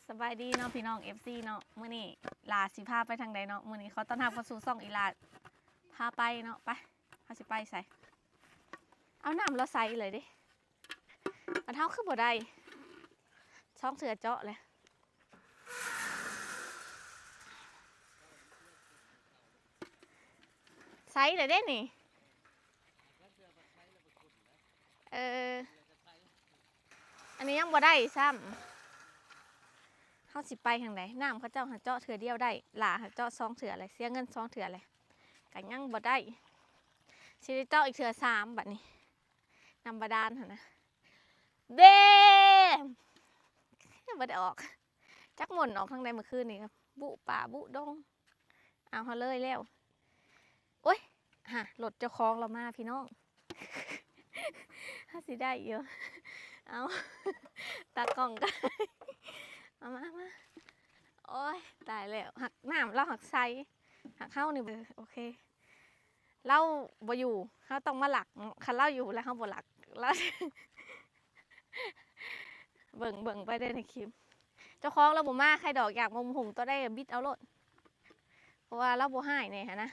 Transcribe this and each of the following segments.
ສະບາຍດີເນາະພີ່ນ້ອງ ເອັຟຊີ ເນາະ, ມື້ນີ້ຫຼ້າຊິພາໄປທາງໃດເນາະ? ມື້ນີ້ຂໍຕ້ອນຮັບເຂົ້າສູ່ຊ່ອງອີຫຼ້າພາໄປເນາະ. ໄປ ເຮົາຊິໄປໃສ? ເອົາ ນ້ຳລາວໃສເລີຍເດ້, ອັນເຮົາຄືບໍ່ໄດ້ ສອງເທື່ອເຈາະແຫຼະ. ໃສແລ້ວເດ້ນີ້. ເອີ ອັນນີ້ຍັງບໍ່ໄດ້ຊ້ຳ. ເຮົາຊິໄປທາງໃດ? ນ້ຳເຂົາເຈົ້າຫາເຈາະເທື່ອດຽວໄດ້, ຫຼ້າຫາເຈາະສອງເທື່ອແຫຼະ, ເສຍເງິນສອງເທື່ອແຫຼະ, ກະຍັງບໍ່ໄດ້. ຊິໄດ້ເຈາະອີກເທື່ອສາມບາດນີ້. ນ້ຳບາດານຫັ້ນນະ. ເດ້! ບໍ່ໄດ້ອອກ. ຈັກໝົນອອກທາງໃດມື້ຄືນນີ້, ບຸປ່າບຸດົງ. ເອົາ ເຮົາເລີຍແລ້ວ. ໂອ້ຍ ຮະ ລົດເຈົ້າຂອງລາວມາພີ່ນ້ອງ. ເຮົາຊິໄດ້ຢູ່. ເອົາ ຕາກ້ອງກໍ ເອົາມາ ເອົາມາ. ໂອ້ຍ ຕາຍແລ້ວ. ຫາກນ້ຳລາວຫາກໃສ, ຫາກເຮົານີ້ ເອີ ໂອເຄ. ລາວບໍ່ຢູ່ ເຮົາຕ້ອງມາລັກເນາະ, ຄັນລາວຢູ່ແລ້ວເຮົາບໍ່ລັກ ລາວ ເບິ່ງ ເບິ່ງໄປເດ້ໃນຄລິບ. ເຈົ້າຂອງລາວບໍ່ມາ ໃຄດອກ, ຢາກໝົກຫຸ່ງໂຕໃດບິດເອົາໂລດ, ເພາະວ່າລາວບໍ່ຮ້າຍແດ່ຫັ້ນນະ,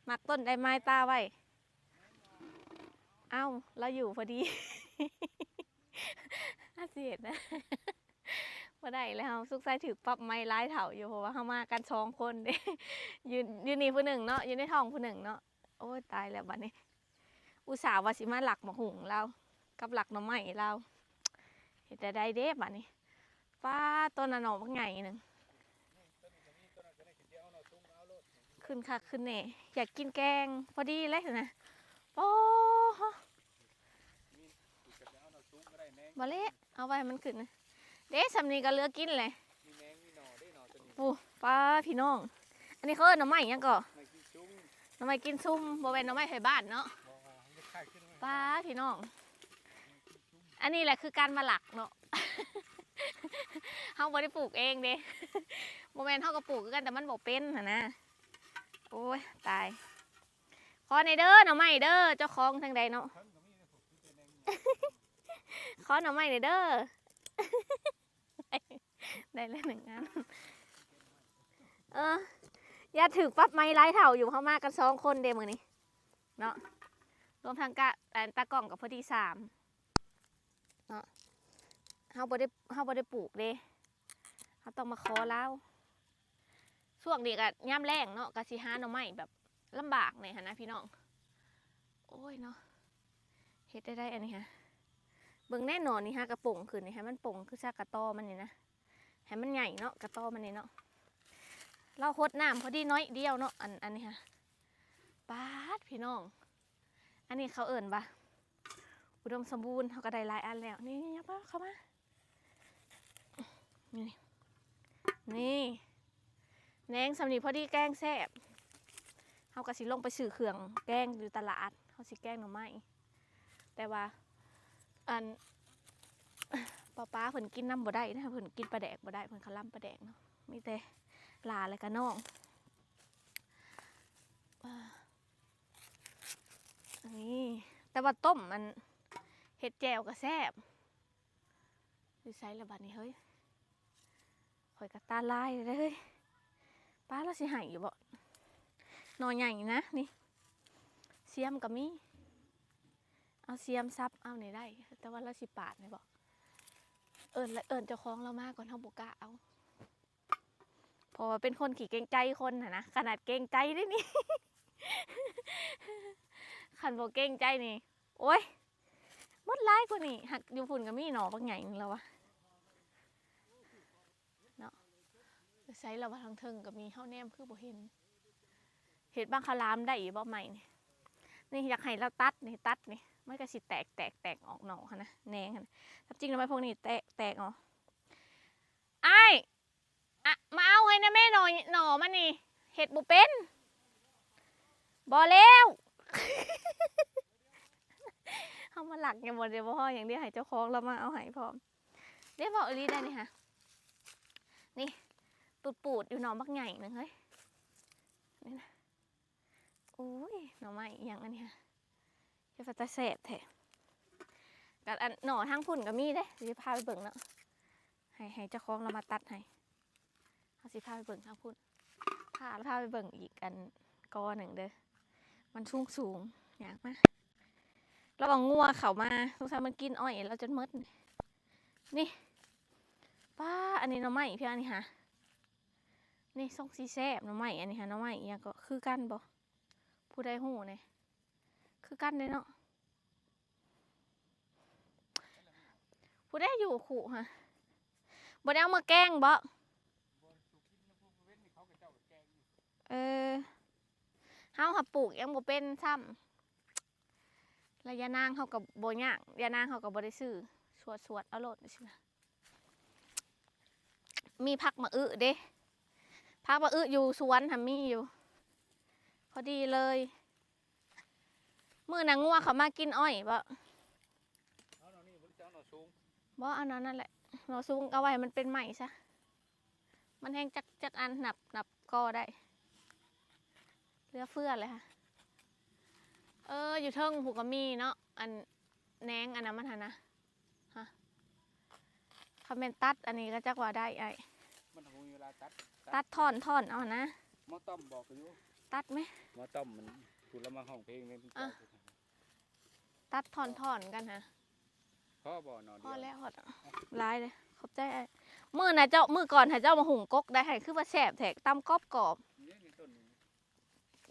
ມັກຕົ້ນໃດໝາຍຕາໄວ້. ເອົ້າ ລາວຢູ່ພໍດີ. ອາ ຊິເຮັດນະ ບໍ່ໄດ້ແລ້ວ, ເຮົາສຸກໃສ່ຖືກປັບໃໝຫຼາຍເທົ່າຢູ່ ເພາະວ່າເຮົາມາກັນສອງຄົນເດ້. ຢູ່ ຢູ່ນີ້ຜູ້ໜຶ່ງເນາະ, ຢູ່ໃນທ້ອງຜູ້ໜຶ່ງເນາະ. ໂອ້ຍ ຕາຍແລ້ວບາດນີ້. ອຸດສ່າວ່າຊິມາລັກໝາກຫຸ່ງລາວ ກັບລັກໜໍ່ໄມ້ລາວ, ເຮັດແນວໃດເດ້ບາດນີ້. ປ້າ ຕົ້ນນະ ໜໍ່ບັກໃຫຍ່ໜຶ່ງ. ຂຶ້ນຄັກຂຶ້ນແນ່, ຢາກກິນແກງ ພໍດີເລີຍນະ. ໂອ້ ບໍ່ເລະ ເອົາໄວ້ໃຫ້ມັນຂຶ້ນ. ເດ້ ສ່ຳນີ້ກໍເຫຼືອກິນແຫຼະ. ປູ ປ້າ ພີ່ນ້ອງ, ອັນນີ້ເຂົາເອີ້ນໜໍ່ໄມ້ຫຍັງເກາະ? ໜໍ່ໄມ້ກິນຊຸ່ມ. ໜໍ່ໄມ້ກິນຊຸ່ມ ບໍ່ແມ່ນໜໍ່ໄມ້ໄທບ້ານເນາະ. ປ້າ ພີ່ນ້ອງ, ອັນນີ້ແຫຼະຄືການມາລັກເນາະ. ເຮົາບໍ່ໄດ້ປູກເອງເດ້, ບໍ່ແມ່ນ ເຮົາກໍປູກຄືກັນ ແຕ່ມັນບໍ່ເປັນຫັ້ນນະ. ໂອ້ຍ ຕາຍ. ຂໍແດ່ເດີ ໜໍ່ໄມ້ເດີ, ເຈົ້າຂອງທາງໃດເນາະ? ຂໍໜໍ່ໄມ້ແດ່ເດີ. ໄດ້ແລ້ວໜຶ່ງອັນ. ເອີ ຢ່າຖືກປັບໃໝຫຼາຍເທົ່າຢູ່, ເຮົາມາກັນສອງຄົນເດ້ມື້ນີ້ເນາະ, ລວມທັງກະ ອັນ ຕາກ້ອງກໍພໍດີສາມເນາະ. ເຮົາບໍ່ໄດ້ ເຮົາບໍ່ໄດ້ປູກເດ້, ເຮົາຕ້ອງມາຂໍລາວ. ຊ່ວງນີ້ກະຍາມແລ້ງເນາະ, ກະຊິຫາໜໍ່ໄມ້ແບບລຳບາກແດ່ຫັ້ນນະພີ່ນ້ອງ. ໂອ້ຍເນາະ, ເຮັດໄດ້ໃດອັນນີ້ຫະ. ເບິ່ງແນ່ໜໍ່ນີ້ຫາກະປົ່ງຂຶ້ນນີ້, ໃຫ້ມັນປົ່ງຄືຊາກກະຕໍມັນນີ້ນະ, ໃຫ້ມັນໃຫຍ່ເນາະ ກະຕໍມັນນີ້ເນາະ. ລາວຫົດນ້ຳພໍດີໜ້ອຍດຽວເນາະ. ອັນ ອັນນີ້ຫະ ປາດ ພີ່ນ້ອງ, ອັນນີ້ເຂົາເອີ້ນວ່າອຸດົມສົມບູນ. ເຮົາກໍໄດ້ຫຼາຍອັນແລ້ວ. ນີ້ໆ ເຂົ້າມາ ນີ້ ນີ້ ແໜງສ່ຳນີ້ພໍດີແກງແຊບ. ເຮົາກໍຊິລົງໄປຊື້ເຄື່ອງແກງຢູ່ຕະຫຼາດ, ເຮົາຊິແກງໜໍ່ໄມ້. ແຕ່ວ່າ ອັນ ປ້າໆ ເພິ່ນກິນນຳບໍ່ໄດ້ນະ, ເພິ່ນກິນປາແດກບໍ່ໄດ້, ເພິ່ນຄະລຳປາແດກເນາະ. ມີແຕ່ຫຼານ ແລ້ວກໍນ້ອງ. ນີ້ ແຕ່ວ່າຕົ້ມ ອັນ ເຮັດແຈ່ວກໍແຊບ. ຢູ່ໃສລະບາດນີ້ເຮີ້ຍ? ຂ້ອຍກໍຕາລາຍເລີຍ. ປ້າ ລາວຊິໃຫ້ຢູ່ບໍ່? ໜໍ່ໃຫຍ່ນະນີ້, ສຽມກໍມີ. ເອົາສຽມສັບເອົານີ້ໄດ້, ແຕ່ວ່າລາວຊິປາດນີ້ບໍ່? ເອີ້ນ ເອີ້ນເຈົ້າຂອງລາວມາກ່ອນ, ເຮົາບໍ່ກ້າເອົາ. ເພາະວ່າເປັນຄົນຂີ້ເກງໃຈຄົນຫັ້ນນະ, ຂະໜາດເກງໃຈເດ້ນີ້. ຄັນບໍ່ເກງໃຈນີ້ ໂອ້ຍ ໝົດຫຼາຍກວ່ານີ້. ຫາກຢູ່ພຸ້ນກໍມີໜໍ່ບັກໃຫຍ່ໜຶ່ງແລ້ວວະເນາະ. ໃສລະວະ? ທາງເທິງກໍມີ, ເຮົາແນມຄືບໍ່ເຫັນ. ເຮັດບັກຂາມລາມໄດ້ອີກບໍ່ໄມ້ນີ້? ນີ້ຢາກໃຫ້ລາວຕັດນີ້, ຕັດນີ້ ມັນກໍຊິແຕກ ແຕກ ແຕກອອກໜໍ່ຫັ້ນນະ, ແໜງຫັ້ນນະ. ຄວາມຈິງແລ້ວໄມ້ພວກນີ້ແຕກ ແຕກອອກ. ອ້າຍ ອະ ມາເອົາໃຫ້ແດ່ແມ່ ໜໍ່ ໜໍ່ມັນນີ້ ເຮັດບໍ່ເປັນ. ບໍ່ແລ້ວ ເຮົາມາລັກຫຍັງບໍ່ໄດ້ ບໍ່ພໍຫຍັງເດ້ ໃຫ້ເຈົ້າຂອງລາວມາເອົາໃຫ້ພ້ອມເດ້. ເວົ້າອີ່ຫຼີໄດ໋ນີ້ຫະ ນີ້ ປູດໆ ຢູ່ໜໍ່ບັກໃຫຍ່ໜຶ່ງເຮີ້ຍ. ນີ້ນະ ໂອ້ຍ ໜໍ່ໄມ້ອີ່ຫຍັງອັນນີ້ຫະ ເຮັດວ່າຕາແຊບແທ້. ກັບອັນໜໍ່ທາງພຸ້ນກໍມີເດ້ ຊິພາໄປເບິ່ງເນາະ. ໃຫ້ ໃຫ້ເຈົ້າຂອງລາວມາຕັດໃຫ້. ເຮົາຊິພາໄປເບິ່ງທາງພຸ້ນ ພາ ພາໄປເບິ່ງອີກອັນ ກໍໜຶ່ງເດີ ມັນສູງໆ ຍາກມາ. ລະຫວ່າງງົວເຂົ້າມາ ສົງໄສມັນກິນອ້ອຍລາວຈົນໝົດ. ນີ້ ປ້າ ອັນນີ້ໜໍ່ໄມ້ພຽງນີ້ຫາ ນີ້ ຊົງຊິແຊບໜໍ່ໄມ້ອັນນີ້ຫາ. ໜໍ່ໄມ້ອີ່ຫຍັງເກາະ ຄືກັນບໍ່? ຜູ້ໃດຮູ້ແດ່? ຄືກັນເດ້ເນາະ. ຜູ້ໃດຢູ່ຄຸຫາ ບໍ່ໄດ້ເອົາມາແກງບໍ? ເອີ ເຮົາຫາປູກຍັງບໍ່ເປັນຊ້ຳ ແລະຢານາງເຮົາກໍບໍ່ຍາກ ຢານາງເຮົາກໍບໍ່ໄດ້ຊື້ ສວດໆ ເອົາໂລດ ມີຜັກໝາກອຶເດ້ ຜັກໝາກອຶຢູ່ສວນຫັ້ນມີຢູ່ ພໍດີເລີຍ. ມື້ໜ້າງົວເຂົາມາກິນອ້ອຍບໍ? ເອົາໜໍ່ນີ້ບໍ່ ຫຼືຈະເອົາໜໍ່ສູງ? ບໍ່ ເອົາໜໍ່ນັ້ນແຫຼະ ໜໍ່ສູງເອົາໄວ້ໃຫ້ມັນເປັນໄມ້ຊະ ມັນແຮງຈັກ ຈັກອັນ ນັບ ນັບກໍໄດ້ ເຫຼືອເຟືອເລີຍຫາ. ເອີ ຢູ່ເທິງພຸ້ນກໍມີເນາະ ອັນແໜງອັນນັ້ນມັນຫັ້ນນະ. ຮະ ຄັນແມ່ນຕັດອັນນີ້ກໍຈັກວ່າໄດ້ອ້າຍ ມັນບໍ່ມີເວລາຕັດ ຕັດທ່ອນໆ ເອົານະ. ໝໍຕ້ອມບອກຢູ່ ຕັດແມ ໝໍຕ້ອມມັນ ຜູ້ລະມາຮ້ອງເພງນີ້ ຕັດທ່ອນໆ ກັນຫາ. ພໍບໍ່ໜໍ່ດຽວ? ພໍແລ້ວ ຫຼາຍເດ້ ຂອບໃຈອ້າຍ. ມື້ນະເຈົ້າ ມື້ກ່ອນໃຫ້ເຈົ້າມາຫຸ່ງກົກໄດ້ ໃຫ້ຄືວ່າແຊບແທ້ ຕຳກອບໆ ນີ້ ນີ້ຕົ້ນນີ້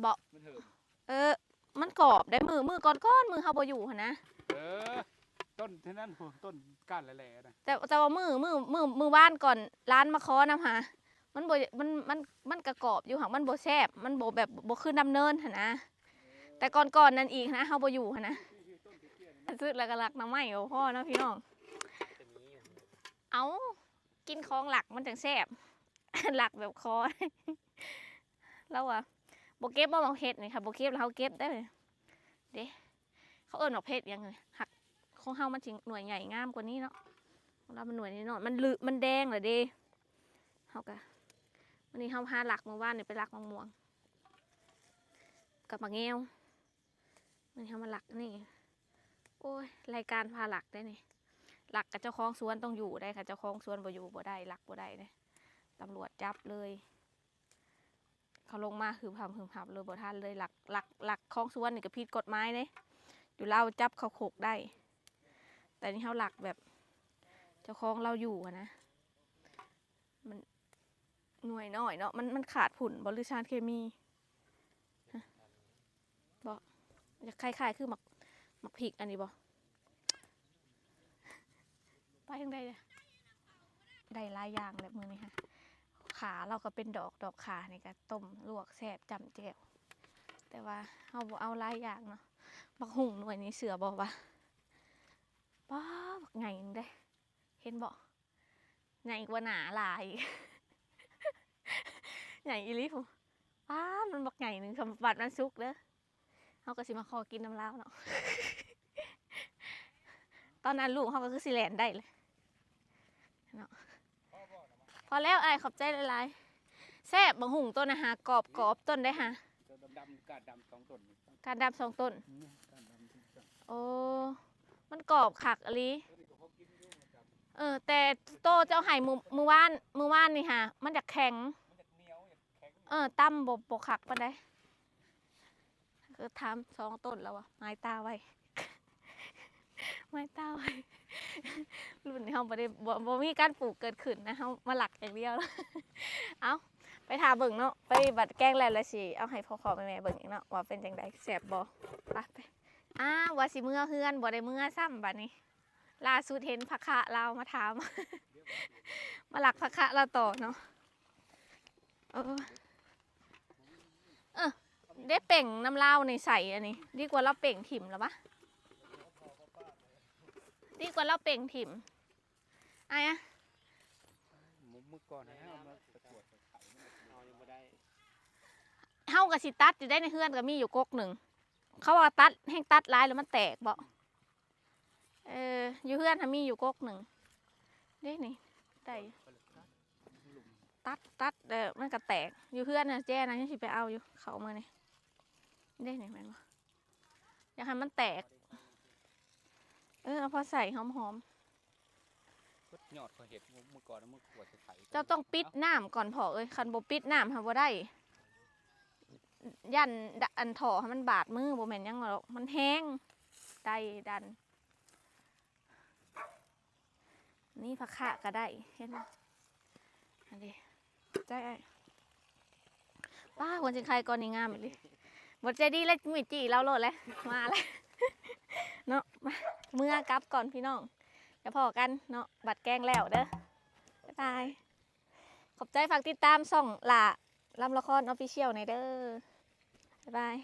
ເບາະ ມັນເຫີມ ເອີ ມັນກອບໄດ້ ມື້ ມື້ກ່ອນໆ ມື້ເຮົາບໍ່ຢູ່ຫັ້ນນະ. ເອີ ຕົ້ນເທົ່ານັ້ນພຸ້ນ ຕົ້ນກ້ານແຫຼະໆນະ ແຕ່ ແຕ່ວ່າມື້ ມື້ ມື້ ມື້ວານກ່ອນຫຼານມາຂໍນຳຫາ ມັນບໍ່ ມັນ ມັນ ມັນກະກອບຢູ່ ຫາກມັນບໍ່ແຊບ ມັນບໍ່ແບບ ບໍ່ຄືນ້ຳເນີນຫັ້ນນະ. ແຕ່ກ່ອນໆນັ້ນອີກນະ ເຮົາບໍ່ຢູ່ຫັ້ນນະ ສຸດແລ້ວກໍລັກໜໍ່ໄມ້ບໍ່ພໍເນາະພີ່ນ້ອງ. ເອົາ ກິນຂອງລັກມັນຈັ່ງແຊບ ລັກແບບຂໍ ລາວວ່າບໍ່ເກັບບໍ່ ໝາກເຫັດນີ້ ຄັນບໍ່ເກັບແລ້ວເຮົາເກັບໄດ້ເດ້. ເຂົາເອີ້ນໝາກເຫັດຫຍັງ ຫາກຂອງເຮົາມັນຊິໜ່ວຍໃຫຍ່ງາມກວ່ານີ້ເນາະ ຂອງລາວມັນໜ່ວຍນ້ອຍໆ ມັນລຶ ມັນແດງລະເດ້. ເຮົາກະ ມື້ນີ້ເຮົາຫາລັກ ມື້ວານນີ້ໄປລັກໝາກມ່ວງກັບໝາກແງວ. ມື້ນີ້ເຮົາມາລັກນີ້ ໂອ້ຍ ລາຍການພາລັກໄດ໋ນີ້ ລັກກັບເຈົ້າຂອງສວນຕ້ອງຢູ່ໄດ໋ ຄັນເຈົ້າຂອງສວນບໍ່ຢູ່ບໍ່ໄດ້ ລັກບໍ່ໄດ້ເດ້ ຕຳຫຼວດຈັບເລີຍ. ເຂົາລົງມາຫຶບຫຳຫຶບຫຳເລີຍ ບໍ່ທັນເລີຍ. ລັກ ລັກ ລັກຂອງສວນນີ້ກໍຜິດກົດໝາຍເດ້ ຢູ່ລາວຈັບເຂົ້າຄຸກໄດ້ ແຕ່ນີ້ເຮົາລັກແບບເຈົ້າຂອງລາວຢູ່ຫັ້ນນະ. ມັນໜ່ວຍນ້ອຍເນາະ ມັນ ມັນຂາດຝຸ່ນບໍ່ ຫຼືສານເຄມີ? ຮະ ບໍ່ ຢາກຄ້າຍໆຄືໝາກ ໝາກພິກອັນນີ້ບໍ່? ໄປທາງໃດເດ? ໄດ້ຫຼາຍຢ່າງແຫຼະມື້ນີ້ຫະ ຂາລາວກໍເປັນດອກ ດອກຂານີ້ກໍຕົ້ມລວກແຊບ ຈ້ຳແຈ່ວ ແຕ່ວ່າເຮົາບໍ່ເອົາຫຼາຍຢ່າງເນາະ. ບັກຫຸ່ງໜ່ວຍນີ້ເຊື່ອບໍ່ວ່າ ປ້າ ບັກໃຫຍ່ໜຶ່ງເດ້ ເຫັນບໍ່? ໃຫຍ່ກວ່າໜ້າຫຼາຍ ໃຫຍ່ອີ່ຫຼີພຸ້ນ. ປ້າ ມັນບັກໃຫຍ່ໜຶ່ງ ສຳບັດມັນສຸກເດີ ເຮົາກໍຊິມາຂໍກິນນຳລາວເນາະ. ຕອນນັ້ນລູກເຮົາກໍຄືຊິແລ່ນໄດ້ເລີຍເນາະ. ພໍແລ້ວອ້າຍ ຂອບໃຈຫຼາຍໆ. ແຊບ ບັກຫຸ່ງຕົ້ນນະຫາ ກອບໆ ຕົ້ນໄດ້ຫາ ດຳໆ ກ້ານດຳສອງຕົ້ນ ກ້ານດຳສອງຕົ້ນ. ອືມ ກ້ານດຳ ໂອ້ ມັນກອບຄັກອີ່ຫຼີ. ເອີ ແຕ່ໂຕເຈົ້າໃຫ້ມື້ ມື້ວານ ມື້ວານນີ້ຫາ ມັນຢາກແຂງ ມັນຢາກໜຽວ ຢາກແຂງ. ເອີ ຕຳບໍ່ ບໍ່ຄັກປານໃດ. ຄືຖາມສອງຕົ້ນແລ້ວວ່າ ໝາຍຕາໄວ້ ໝາຍຕາໄວ້. ລຸ້ນນີ້ເຮົາບໍ່ໄດ້ ບໍ່ ບໍ່ມີການປູກເກີດຂຶ້ນນະ ເຮົາມາລັກຢ່າງດຽວ. ເອົ້າ ໄປຖ້າເບິ່ງເນາະ ໄປບັດແກງແລ້ວ ແລ້ວຊິເອົາໃຫ້ພໍ່ໆແມ່ໆເບິ່ງອີກເນາະ ວ່າເປັນຈັ່ງໃດ ແຊບບໍ່. ໄປ ໄປ ອ້າວ ວ່າຊິເມືອເຮືອນ ບໍ່ໄດ້ເມືອຊ້ຳບາດນີ້. ລ່າສຸດເຫັນພະຄະລາວມາຖາມ ມາລັກພະຄະລາວຕໍ່ເນາະ. ເອີ ເອີ ໄດ້ເປັ່ງນຳລາວນີ້ໃສ່ອັນນີ້ ດີກວ່າລາວເປັ່ງຖິ້ມລະວະ ດີກວ່າລາວເປັ່ງຖິ້ມ. ອາຍ ມື້ ມື້ກ່ອນຫັ້ນເຮົາມາປະກວດ ເຮົາຍັງບໍ່ໄດ້ ເຮົາກໍຊິຕັດຢູ່ໄດ໋ ໃນເຮືອນກໍມີຢູ່ກົກໜຶ່ງ ເຂົາວ່າຕັດ ແຮ່ງຕັດຫຼາຍແລ້ວມັນແຕກບໍ? ເອີ ຢູ່ເຮືອນຫັ້ນມີຢູ່ກົກໜຶ່ງເດ້ນີ້ ໄດ້ຢູ່ ຕັດ ຕັດແລ້ວມັນກໍແຕກ ຢູ່ເຮືອນນະ ແຈ້ນະ ຍັງຊິໄປເອົາຢູ່ ເຂົ້າມື້ນີ້ເດ້ນີ້ ແມ່ນບໍ່? ຢາກໃຫ້ມັນແຕກ ເອີ ເອົາພໍໃສ່ຫອມໆ. ຍอดเขาเห็ดเมื่อก่อนนะ เมื่อก่อนจะไถ เจ้าต้องปิดน้ำก่อนพ่อเอ้ย คันบ่ปิดน้ำหาบ่ได้ ย่านดะ อันท่อให้มันบาดมือ บ่แม่นหยังหรอก มันแฮง ไดดัน นี่ผักคะก็ได้ เห็นบ่ อันนี้ ใจอ้าย ป้า คนสิงไคก่อนนี่งามอีหลี บ่ใจดีแล้ว มีจี้เราโลดแล้ว มาแล้ว เนาะ มา เมือกลับก่อนพี่น้อง เดี๋ยวพ้อกันเนาะ บัดแกงแล้วเด้อ บ๊ายบาย ขอบใจ ฝากติดตามช่องหล่าลำละคร Official แหน่เด้อ บ๊ายบาย